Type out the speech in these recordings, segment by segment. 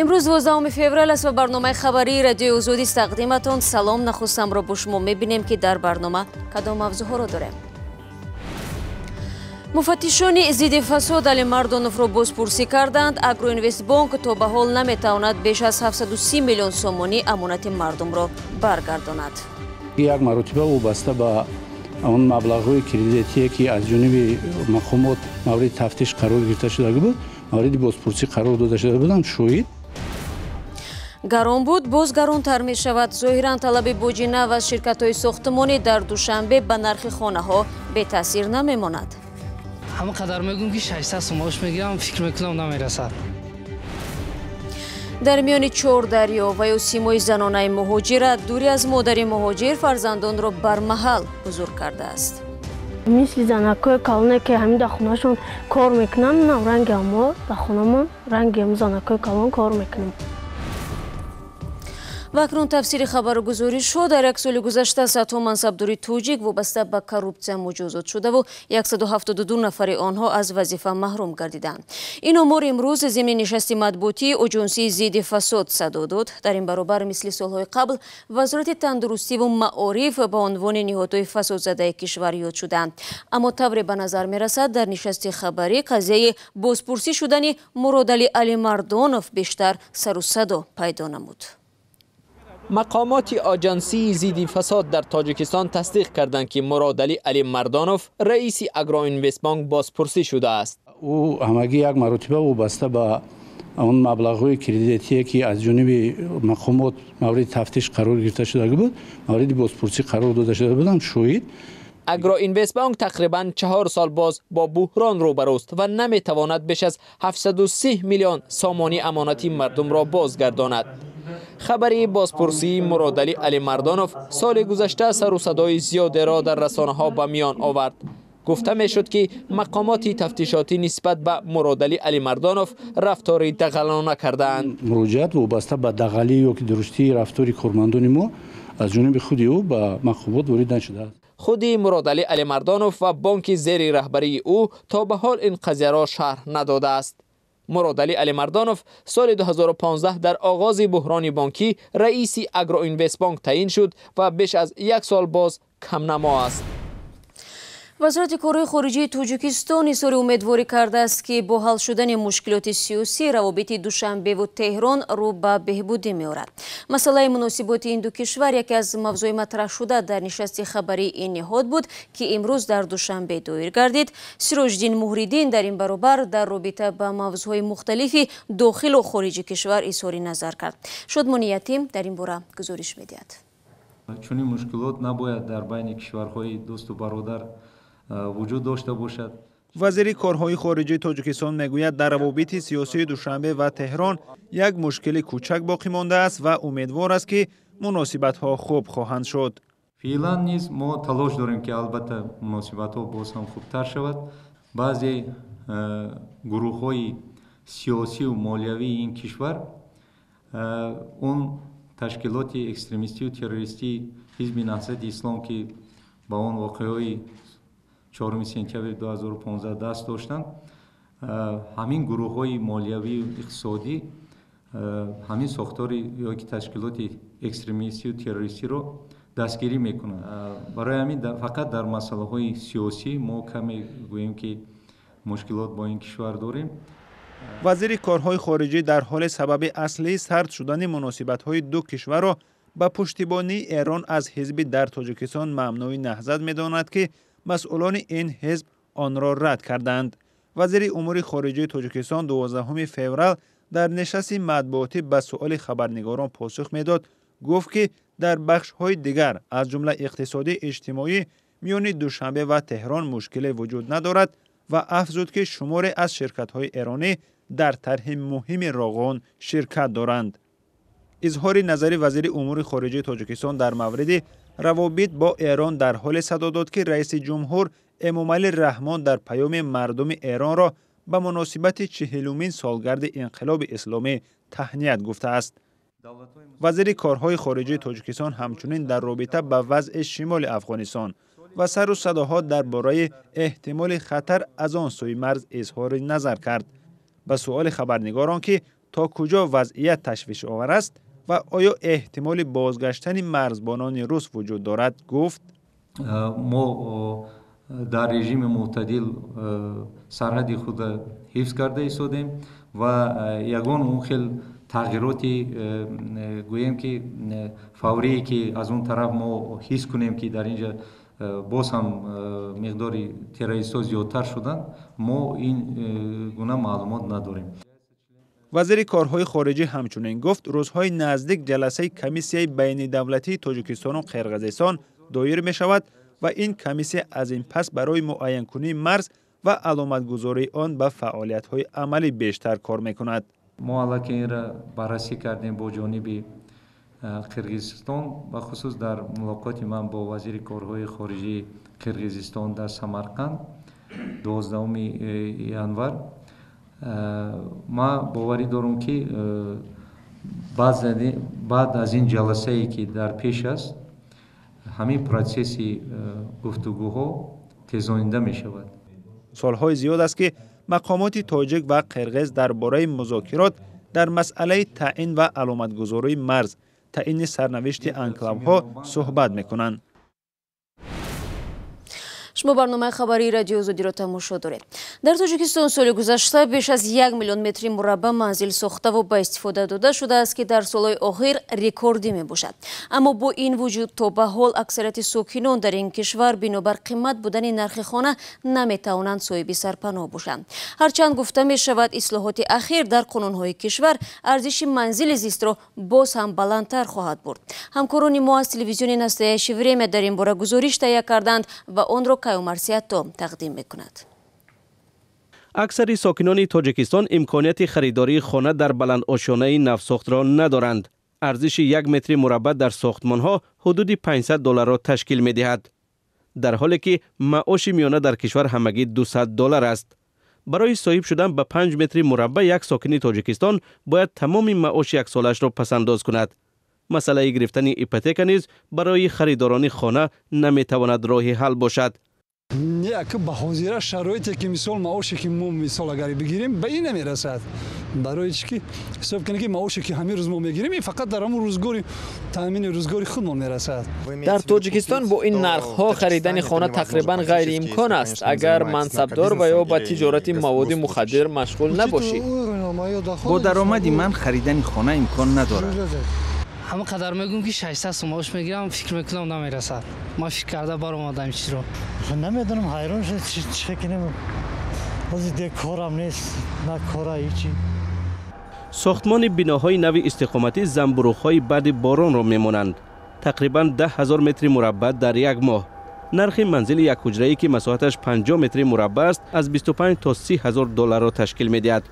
Имрӯз 12 феврал аст ва барномаи хабарии Радиои Озодӣ тақдиматон. Салом, нахуст ҳамроҳ бо шумо мебинем, ки дар барнома кадом мавзӯъҳоро дорем. Муфаттишони зидди фасод Алимардоновро бозпурсӣ карданд. Агроинвестбонк то ба ҳол наметавонад беш аз 730 миллион сомонӣ амонати мардумро баргардонад. Як маротиба вобаста ба он маблағҳои кредитие, ки аз ҷониби мақомот мавриди тафтиш қарор гирифта шуда буд, мавриди бозпурсӣ қарор дода шуда буданд, шоҳид. Гарон буд, боз гаронтар мешавад. Зоҳиран талаби боҷи нав аз ширкатҳои сохтмонӣ дар Душанбе ба нархи хонаҳо бетаъсир намемонад. Ҳама қадар мегӯм, ки 600 сомонаш мегирам, фикр мекунам, намерасад. Дар миёни чор дарё ва ё симои занонаи муҳоҷират, дури аз модари муҳоҷир фарзандонро бармаҳал бузург кардааст. Мисли занакҳои калоне, ки ҳамин дар хонашон кор мекунанд, нам ранги мо дар хонамон ранги занакҳои калон кор мекунем. Ва акнун тафсири хабару гузоришҳо. Дар як соли гузашта садҳо мансабдори тоҷик вобаста ба коррупсия муҷозот шудаву 172 нафари онҳо аз вазифа маҳрум гардиданд. Ин омор имрӯз зимни нишасти матбуотии Оҷонсии зидди фасод садо дод. Дар ин баробар, мисли солҳои қабл, Вазорати тандурустиву маориф ба унвони ниҳодҳои фасодзадаи кишвар ёд шуданд. Аммо тавре ба назар мерасад, дар нишасти хабарӣ қазияи бозпурсӣ шудани Муродалӣ Алимардонов бештар сару садо пайдо намуд. Мақомоти Оҷансии зидди фасод дар Тоҷикистон тасдиқ карданд, ки Муродалӣ Алимардонов, раиси Агроинвестбонк, бозпурсӣ шудааст. Ӯ ҳамагӣ як маротиба вобаста ба он маблағҳои кредитие, ки аз ҷониби мақомот мавриди тафтиш қарор гирифта шуда буд, мавриди бозпурсӣ қарор дода шуда буданд, шоҳид. Агроинвестбонк тақрибан 4 сол боз бо буҳрон рӯбарӯст ва наметавонад беш аз 730 миллион сомонӣ амонати мардумро бозгардонад. Хабари бозпурсии Муродалӣ Алимардонов соли гузашта сару садои зиёдеро дар расонаҳо ба миён овард. Гуфта мешуд, ки мақомоти тафтишотӣ нисбат ба Муродалӣ Алимардонов рафтори дағалона кардаанд. Муроҷиат вобаста ба дағалӣ ё ки дурустии рафтори кормандони мо аз ҷониби худи ӯ ба мақомот ворид нашудааст. Худи Муродалӣ Алимардонов ва бонки зери раҳбарии ӯ то ба ҳол ин қазияро шарҳ надодааст. Муродалӣ Алимардонов соли 2015 дар оғози буҳрони бонкӣ раиси Агроинвестбонк таъин шуд ва беш аз як сол боз камнамо аст. Вазорати корҳои хориҷии Тоҷикистон изҳори умедворӣ кардааст, ки бо ҳал шудани мушкилоти сиёсӣ равобити Душанбеву Теҳрон рӯ ба беҳбудӣ меорад. Масъалаи муносиботи ин ду кишвар яке аз мавзӯи матраҳшуда дар нишасти хабарии ин ниҳод буд, ки имрӯз дар Душанбе доир гардид. Сироҷиддин Муҳриддин дар ин баробар дар робита ба мавзӯъҳои мухталифи дохилу хориҷи кишвар изҳори назар кард. Шодмони Ятим дар ин бора гузориш медиҳад. Чунин мушкилот набояд дар байни кишварҳои дӯсту бародар вуҷуд дошта бошад. Вазири корҳои хориҷии Тоҷикистон мегӯяд, дар равобити сиёсии Душанбе ва Теҳрон як мушкили кӯчак боқӣ мондааст ва умедвор аст, ки муносибатҳо хуб хоҳанд шуд. Феълан низ мо талош дорем, ки албатта муносибатҳо боз ҳам хубтар шавад. Баъзе гурӯҳҳои сиёсию молиявии ин кишвар, он ташкилоти экстремистию террористии Ҳизби Наҳзати Ислом, ки ба он воқеаҳои 4 сентябри 2015 даст доштанд, ҳамин гурӯҳҳои молиявию иқтисодӣ ҳамин сохтори ё ки ташкилоти экстремистию террористиро дастгирӣ мекунанд. Барои ҳамин фақат дар масъалаҳои сиёсӣ мо каме гӯем, ки мушкилот бо ин кишвар дорем. Вазири корҳои хориҷӣ дар ҳоле сабаби аслии сард шудани муносибатҳои ду кишварро ба пуштибонии Эрон аз ҳизби дар Тоҷикистон мамнӯи Наҳзат медонад, ки масъулони ин ҳизб онро рад карданд. Вазири умури хориҷии Тоҷикистон 12 феврал дар нишасти матбуотӣ ба суоли хабарнигорон посух медод, гуфт, ки дар бахшҳои дигар, аз ҷумла иқтисодӣ, иҷтимоӣ, миёни Душанбе ва Теҳрон мушкиле вуҷуд надорад ва афзуд, ки шуморе аз ширкатҳои эронӣ дар тарҳи муҳими Роғун ширкат доранд. Изҳори назари вазири умури хориҷии Тоҷикистон дар мавриди равобит бо Эрон дар ҳоле садо дод, ки раиси ҷумҳур Эмомалӣ Раҳмон дар паёми мардуми Эронро ба муносибати 40-умин солгарди инқилоби исломӣ таҳният гуфтааст. Вазири корҳои хориҷии Тоҷикистон ҳамчунин дар робита ба вазъи шимоли Афғонистон ва сару садоҳо дар бораи эҳтимоли хатар аз он сӯи марз изҳори назар кард. Ба суоли хабарнигорон, ки То куҷо вазъият ташвишовар аст ва оё эҳтимоли бозгаштани марзбонони рус вуҷуд дорад, гуфт: Мо дар режими мӯътадил сарҳади худро ҳифз карда истодем ва ягон он хел тағйироти, гӯем ки, фаврие, ки аз он тараф мо ҳис кунем, ки дар ин ҷа боз ҳам миқдори террористҳо зиёдтар шуданд, мо ин гуна маълумот надорем. Вазири корҳои хориҷӣ ҳамчунин гуфт, рӯзҳои наздик ҷаласаи комиссияи байнидавлатии Тоҷикистону Қирғизистон доир мешавад ва ин комиссия аз ин пас барои муайянкунии марз ва аломатгузории он ба фаъолиятҳои амалӣ бештар кор мекунад. Мо аллакай инра баррасӣ кардем бо ҷониби Қирғизистон, бахусус дар мулоқоти ман бо вазири корҳои хориҷии Қирғизистон дар Самарқанд 12 январ. Ман боварӣ дорам, ки баъд аз ин ҷаласае, ки дар пеш аст, ҳамин процесси гуфтугӯҳо тезонида мешавад. Солҳои зиёд аст, ки мақомоти тоҷик ва қирғиз дар бораи музокирот дар масъалаи таъин ва аломатгузории марз, таъини сарнавишти анклавҳо суҳбат мекунанд. Шумо барномаи хабарии Радиои Озодиро тамошо доред. Дар Тоҷикистон соли гузашта беш аз 1 миллион метри мураббаъ манзил сохтаву ба истифода дода шудааст, ки дар солҳои охир рекордӣ мебошад. Аммо бо ин вуҷуд то ба ҳол аксарияти сокинон дар ин кишвар бинобар қимат будани нархи хона наметавонанд соҳиби сарпаноҳ бошанд. Ҳарчанд гуфта мешавад, ислоҳоти ахир дар қонунҳои кишвар арзиши манзили зистро боз ҳам баландтар хоҳад бурд. Ҳамкорони мо аз телевизиони «Настоящее время» дар ин бора гузориш таҳия карданд ва онро Каюмарсиятто тақдим мекунад. Аксари сокинони Тоҷикистон имконияти харидории хона дар баландошёнаи навсохтро надоранд. Арзиши 1 метри мураббаъ дар сохтмонҳо ҳудуди 500 долларро ташкил медиҳад, дар ҳоле ки маоши миёна дар кишвар ҳамагӣ 200 доллар аст. Барои соҳиб шудан ба 5 метри мураббаъ як сокини Тоҷикистон бояд тамоми маоши яксолаашро пасандоз кунад. Масъалаи гирифтани ипотека низ барои харидорони хона наметавонад роҳи ҳал бошад. Не, ака, ба ҳозира шароите ки, мисол, маоше ки мо, мисол, агар бигирем, ба ин намерасад. Барои чӣ ки ҳисоб кунем, ки маоше ки ҳамин рӯз мо мегирем, ин фақат дар ҳамон рӯзгори таъмини рӯзгори худмон мерасад. Дар Тоҷикистон бо ин нархҳо харидани хона тақрибан ғайриимкон аст, агар мансабдор ва ё ба тиҷорати маводи мухаддир машғул набошӣ. Бо даромади ман харидани хона имкон надорад. Ҳама қадар мегӯм, ки 600 сум маош мегирам, фикр мекунам, намерасад. Ман фикр карда баромадам чизро. Намедонам, ҳайрон шуд, чӣ кунем ҳозир, де корам нест, на кора, ҳичи. Сохтмони биноҳои нави истиқоматӣ замбуруғҳои баъди боронро мемонанд, тақрибан 10 000 метри мураббаъ дар як моҳ. Нархи манзили якҳуҷраӣ, ки масоҳаташ 50 метри мураббаъ аст, аз 25 то 30 ҳазор долларро ташкил медиҳад.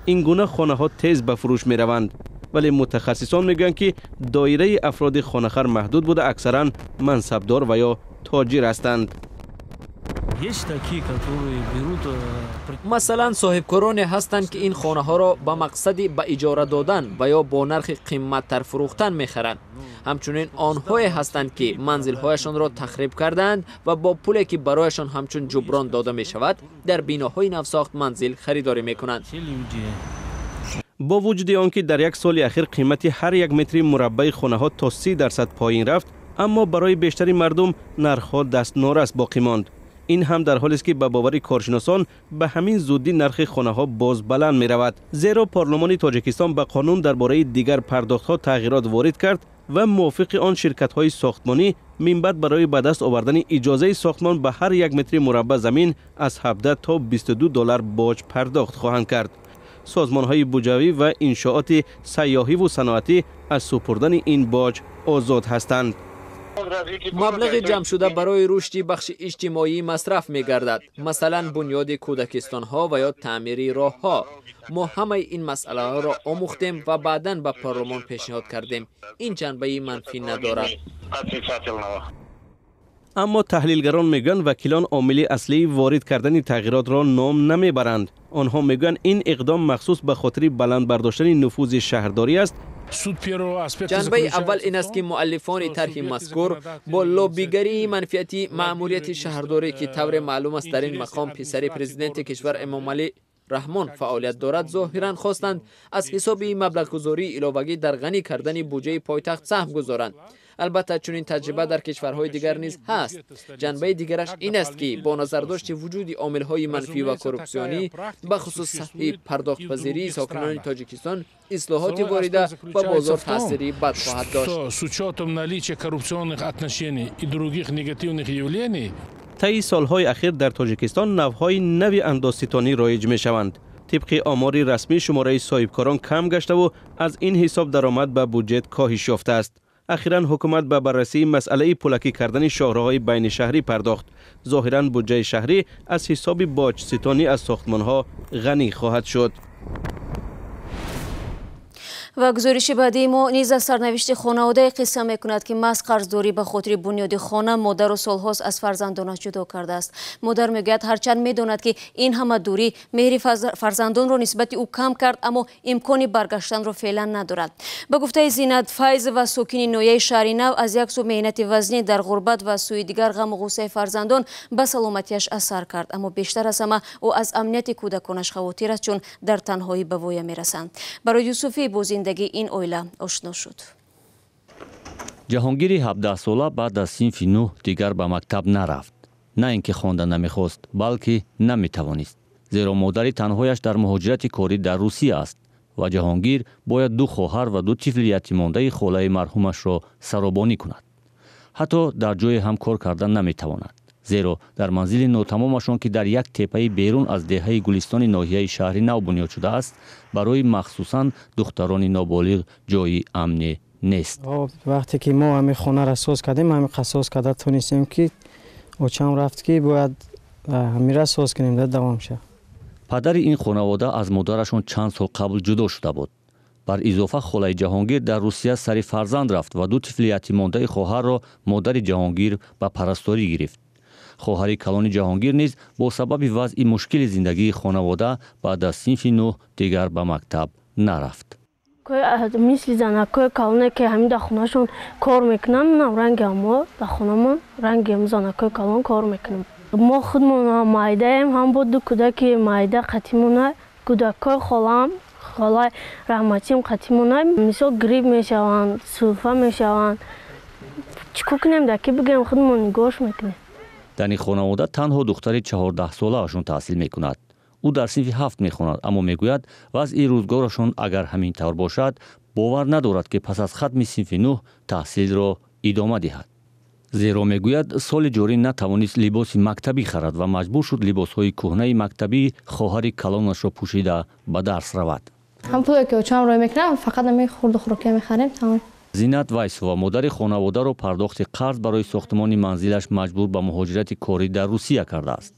Ин гуна хонаҳо тез ба фурӯш мераванд, вале мутахассисон мегӯянд, ки доираи афроди хонахар маҳдуд буда, аксаран мансабдор ва ё тоҷир ҳастанд. Масалан, соҳибкороне ҳастанд, ки ин хонаҳоро ба мақсади ба иҷора додан ва ё бо нархи қимматтар фурӯхтан мехаранд. Ҳамчунин онҳое ҳастанд, ки манзилҳояшонро тахриб кардаанд ва бо пуле, ки барояшон ҳамчун ҷуброн дода мешавад, дар биноҳои навсохт манзил харидорӣ мекунанд. Бо вуҷуди он ки дар як соли ахир қимати ҳар як метри мураббаи хонаҳо то 30% поин рафт, аммо барои бештари мардум нархҳо дастнорас боқӣ монд. Ин ҳам дар ҳолест, ки ба бовари коршиносон ба ҳамин зуддӣ нархи хонаҳо боз баланд меравад, зеро парлумони Тоҷикистон ба қонун дар бораи дигар пардохтҳо тағйирот ворид кард ва мувофиқи он ширкатҳои сохтмонӣ минбаъд барои ба даст овардани иҷозаи сохтмон ба ҳар як метри мураббаъ замин аз 17 то 22 доллар боҷ пардохт хоҳанд кард. Созмонҳои буҷавӣ ва иншооти сайёҳиву саноатӣ аз супурдани ин боҷ озод ҳастанд. Маблағи ҷамъшуда барои рушди бахши иҷтимоӣ масраф мегардад, масалан, бунёди кӯдакистонҳо ва ё таъмири роҳҳо. Мо ҳамаи ин масъалаҳоро омӯхтем ва баъдан ба парлумон пешниҳод кардем. Ин ҷанбаи манфӣ надорад. Аммо таҳлилгарон мегӯянд, вакилон омили аслии ворид кардани тағйиротро ном намебаранд. Онҳо мегӯянд, ин иқдом махсус ба хотири баланд бардоштани нуфузи шаҳрдорӣ аст. Ҷанбаи аввал ин аст, ки муаллифони тарҳи мазкур бо лоббигарии манфиати маъмурияти шаҳрдорӣ, ки тавре маълум аст, дар ин мақом писари президенти кишвар Эмомалӣ Раҳмон фаъолият дорад, зоҳиран хостанд аз ҳисоби маблағгузории иловагӣ дар ғанӣ кардани буҷаи пойтахт саҳм гузоранд. Албатта, чунин таҷриба дар кишварҳои дигар низ ҳаст. Ҷанбаи дигараш ин аст, ки бо назардошти вуҷуди омилҳои манфӣ ва коррупсионӣ, бахусус сатҳи пардохтпазирии сокинони Тоҷикистон, ислоҳоти ворида ба бозор таъсири бад хоҳад дошт. С учетом наличия коррупционных отношений и других негативных явлений. Таи солҳои ахир дар Тоҷикистон навъҳои нави андозситонӣ роиҷ мешаванд. Тибқи омори расмӣ, шумораи соҳибкорон кам гаштаву аз ин ҳисоб даромад ба буҷет коҳиш ёфтааст. Ахиран ҳукумат ба баррасии масъалаи пулакӣ кардани шоҳроҳҳои байнишаҳрӣ пардохт. Зоҳиран буҷаи шаҳрӣ аз ҳисоби боҷситонӣ аз сохтмонҳо ғанӣ хоҳад шуд. Ва гузориши баъдии мо низ аз сарнавишти хонаводае қисса мекунад, ки маҳз қарздорӣ ба хотири бунёди хона модару солҳост аз фарзандонаш ҷудо кардааст. Модар мегӯяд, ҳарчанд медонад, ки ин ҳама дурӣ меҳри фарзандонро нисбати ӯ кам кард, аммо имкони баргаштанро феълан надорад. Ба гуфтаи Зинат Файзова, сокини ноҳияи Шаҳри Нав, аз як сӯ меҳнати вазнин дар ғурбат ва сӯи дигар ғаму ғуссаи фарзандон ба саломатиаш асар кард, аммо бештар аз ҳама ӯ аз амнияти кӯдаконаш хавотир аст, чун дар танҳоӣ ба воя мерасанд. Барои Юсуфӣ бо зиндагии ин оила ошно шуд. Ҷаҳонгири 17-сола баъд аз синфи 9 дигар ба мактаб нарафт. На ин ки хонда намехост, балки наметавонист, зеро модари танҳояш дар муҳоҷирати корӣ дар Русия аст ва Ҷаҳонгир бояд ду хоҳар ва ду тифли ятимондаи холаи марҳумашро саробонӣ кунад. Ҳатто дар ҷое ҳам кор кардан наметавонад, зеро дар манзили нотамомашон, ки дар як теппаи берун аз деҳаи Гулистони ноҳияи Шаҳри Нав бунёд шудааст, барои махсусан духтарони ноболиғ ҷои амне нест. Вақте ки мо ҳамин хонаро соз кардем, ҳамин қасос карда тонистем, ки очам рафт, ки бояд ҳамира соз кунем, да давом шад. Падари ин хонавода аз модарашон чанд сол қабл ҷудо шуда буд. Бар изофа, холаи Ҷаҳонгир дар Русия сари фарзанд рафт ва ду тифли ятимондаи хоҳарро модари Ҷаҳонгир ба парасторӣ гирифт. Хоҳари калони Ҷаҳонгир низ бо сабаби вазъи мушкили зиндагии хонавода баъд аз синфи 9 дигар ба мактаб нарафт. Мисли занакҳои калоне, ки ҳамин дар хонашон кор мекунанд, манам ранги ҳамо дар хонамон ранги ҳам занакҳои калон кор мекунем. Мо худмон ҳам майдаем, ҳам бо ду кӯдаки майда қатимона, кӯдакҳои холаам, холаи раҳматиам қатимона, мисол грипп мешаванд, сулфа мешаванд. Чӣ кор кунем, дар ки бигӯем, худмон нигоҳш мекунем. Дар ин хонавода танҳо духтари 14-солаашон таҳсил мекунад. Ӯ дар синфи 7 мехонад, аммо мегӯяд, вазъи рӯзгорашон агар ҳамин тавр бошад, бовар надорад, ки пас аз хатми синфи 9 таҳсилро идома диҳад. Зеро мегӯяд, соли ҷорӣ натавонист либоси мактабӣ харад ва маҷбур шуд либосҳои кӯҳнаи мактабии хоҳари калонашро пӯшида ба дарс равад. Ҳам пуле ки очам рой мекунам, фақат ҳамин хурду хӯрокия мехарем, тамом. Зинат Вайсова модари хонаводаро пардохти қарз барои сохтмони манзилаш маҷбур ба муҳоҷирати корӣ дар Русия кардааст.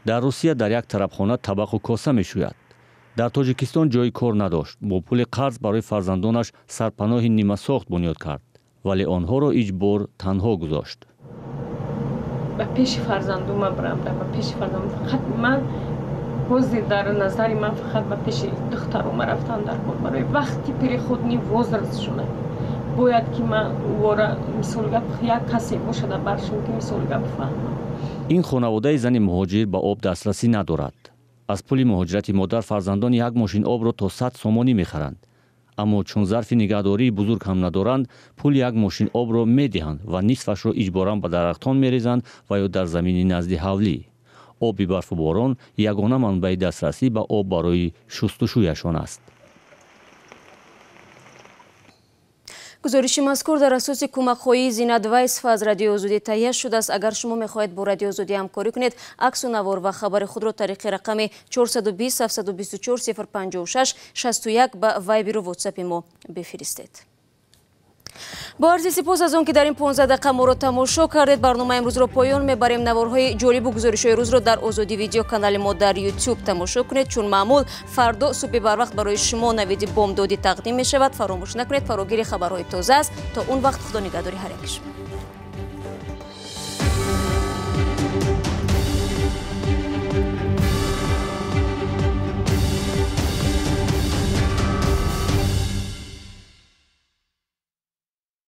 Дар Русия дар як тарабхона табақу коса мешӯяд. Дар Тоҷикистон ҷои кор надошт. Бо пули қарз барои фарзандонаш сарпаноҳи нимасохт бунёд кард, вале онҳоро иҷбор танҳо гузошт. Ба пеши фарзандума бирамдам, ба пеши фарзандум фақат ман ҳозир дар назари ман фақат ба пеши духтарума рафтан дар кор. Барои вақти переходный возраст шуда бояд ки ман вора мисол гап як касе бошада баршон, ки мисол гап фаҳмам. Ин хонаводаи зани муҳоҷир ба об дастрасӣ надорад. Аз пули муҳоҷирати модар фарзандон як мошин обро то 100 сомонӣ мехаранд, аммо чун зарфи нигаҳдории бузург ҳам надоранд, пули як мошин обро медиҳанд ва нисфашро иҷборан ба дарахтон мерезанд ва ё дар замини назди ҳавлӣ. Оби барфу борон ягона манбаи дастрасӣ ба об барои шустушӯяшон аст. Гузориши мазкур дар асоси кӯмакхоҳии Зинат Вайсова аз Радиои Озодӣ таҳия шудааст. Агар шумо мехоҳед бо Радиои Озодӣ ҳамкорӣ кунед, аксу навор ва хабари худро тариқи рақами 420 724 056 61 ба вайберу ватсапи мо бифиристед. Бо арзи сипос аз он ки дар ин 15 дақиқа моро тамошо кардед, барномаи имрӯзро поён мебарем. Наворҳои ҷолибу гузоришҳои рӯзро дар Озодӣ видео канали мо дар YouTube тамошо кунед, чун маъмул фардо субҳи барвақт барои шумо навиди бомдодӣ тақдим мешавад. Фаромӯш накунед, фарогири хабарҳои тоза аст. То он вақт Худо нигаҳдори ҳар яки шумо.